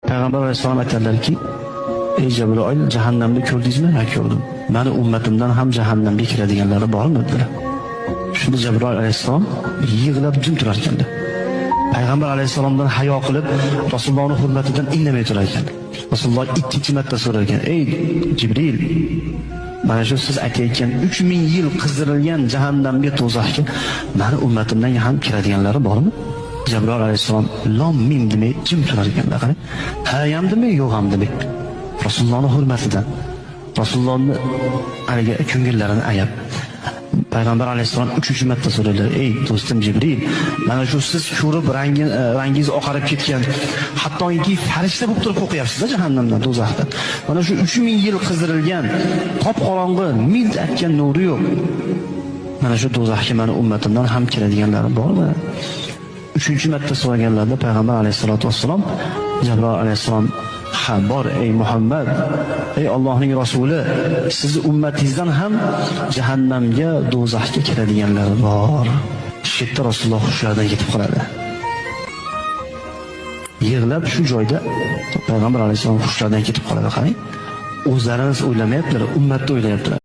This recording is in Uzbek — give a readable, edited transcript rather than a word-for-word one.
Payg'ambar alayhissalom aytadilarki: "Ey Jabroil, jahannamni ko'rdingizmi?" "Ha, ko'rdim. Mani ummatimdan ham jahannamga kiradiganlari bormi?" dedilar. Shunda Jabroil alayhissalom yig'lab jim turar ekanlar. Payg'ambar alayhissalomdan hayo qilib, Rasulullohning hurmatidan indamay turar ekan. Rasululloh ikkinchi marta so'rar ekan: "Ey Jibril, mana shu siz aytayotgan 3000 yil qizdirilgan jahannamga, do'zaxga mani ummatimdan ham kiradiganlari bormi?" Jabroil alayhissalom lom mim demay jim turar ekanlar. Qarang. Ha ham demay, yo'q ham demay. Rasulullohning hurmatidan, Rasulullohni haligi ko'ngillarini ayab. Payg'ambar alayhissalom uchinchi marta so'radilar: "Ey do'stim Jibril, mana shu siz ko'rib rangingiz oqarib ketgan, hattoki farishta bo'lib turib qo'rqyapsiz jahannamdan, do'zaxdan. Mana shu 3000 yil qizdirilgan, qop-qorong'i, milt atgan nuri yo'q. Mana shu do'zaxga mani ummatimdan ham kiradiganlari bormi?" Uchinchi marta so'raganlarida payg'ambar alayhissalotu vassalom, Jabroil alayhissalom: "Ha, bor, ey Muhammad, ey Allohning rasuli, sizni ummatingizdan ham jahannamga, do'zaxga kiradiganlar bor." Shu yerda Rasululloh hushlaridan ketib qoladi. Yig'lab shu joyda payg'ambar alayhissalom hushlaridan ketib qoladi. Qarang, o'zlarini o'ylamayaptilar, ummatni o'ylayaptilar.